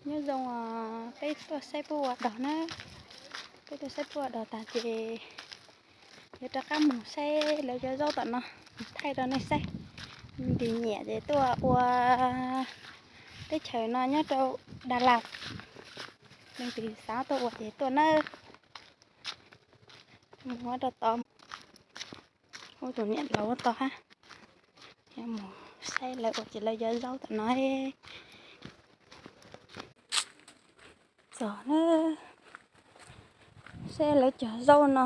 Nyob zoo, peb tuaj saib puab ua dog na. Peb tuaj saib puab ua dog tas ces yuav rov qab mus saib lawv cov zaub tom no, thaij rau nej saib. Leej twg nyiam ces tuaj ua, teb chaws no nyob rau Đà Lạt. Leej twg xav tuaj ua ces tuaj nawb. Mus rau tod, ua tus niam laus tod hab, mus saib lawv ua ces lawv cov zaub tom no. Txog na, saib lawv cov zaub no.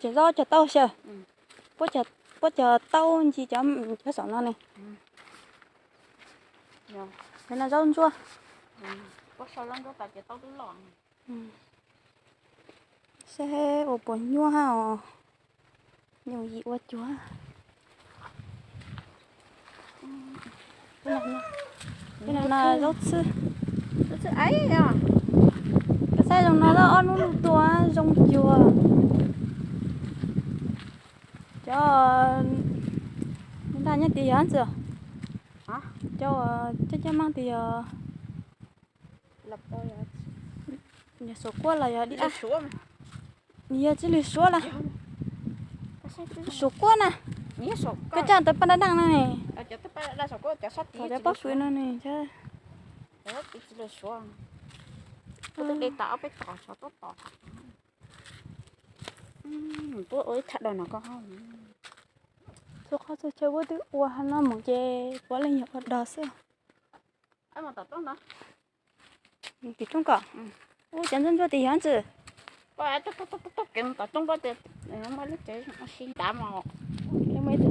Cov zaub cog tauj xyaw. Puab cog tauj ntsis cov, cov saum no ne. Cov no zaub ntsuab. Saib ua puas nyuaj hab os. Nyuam yim ua cuag. Zaub txhwb. Koj saib zoo no ob hnub luj tua zoo cuag. Cov ntaj nyob tid yog ntxwg, cov caj caj maaj tid yog, yog suav kuab los yog dib ab? Yog tsi lwg suav na. Suav kuab na. Koj coj tau paj daj daj no ne. Cov pob kws no ne. Txhua qhov txhua chaw puab twb ua no mus ces puav leej yog ua dog xwb. Tim rooj kom, ua cov ntsuab ntsuab tim yog ntxwg. Muaj ib tug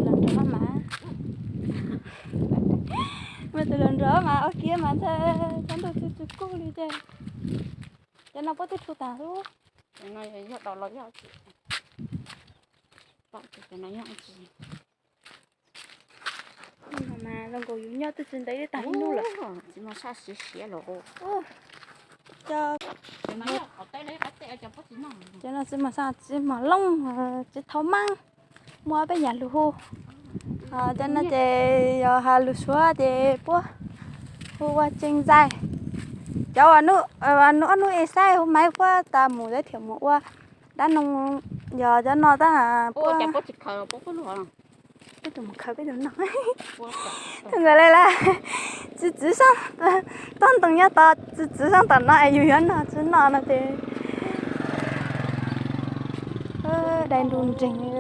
hluas nraug mas, muaj ib tug hluas nraug mas ua kiag mas ntshai cov ntuj tsi tsi kub li ces. Cov no puab twb tshu tag lub. Mas zoo nkaus yus nyob twb tsis ntev twb tag ib hnub lawm. Cov no txiv mos xaj txiv mos looj, txiv thau maab, muaj peb yaam lug hu. Cov no ces yog has lug Suav ces puab hu ua tsees zais. Cov ob hnub es saib hu maiv puab tas mus zais thiam mus ua dab noog, yog cov no tab puab peb tus mus khaws peb tus noj. Nkaus le lawm, txiv txiv sab, toj ntoo nyob tod, txiv txiv sab tom no es yus yuav noj tsis noj no ces dai nru nreeg li.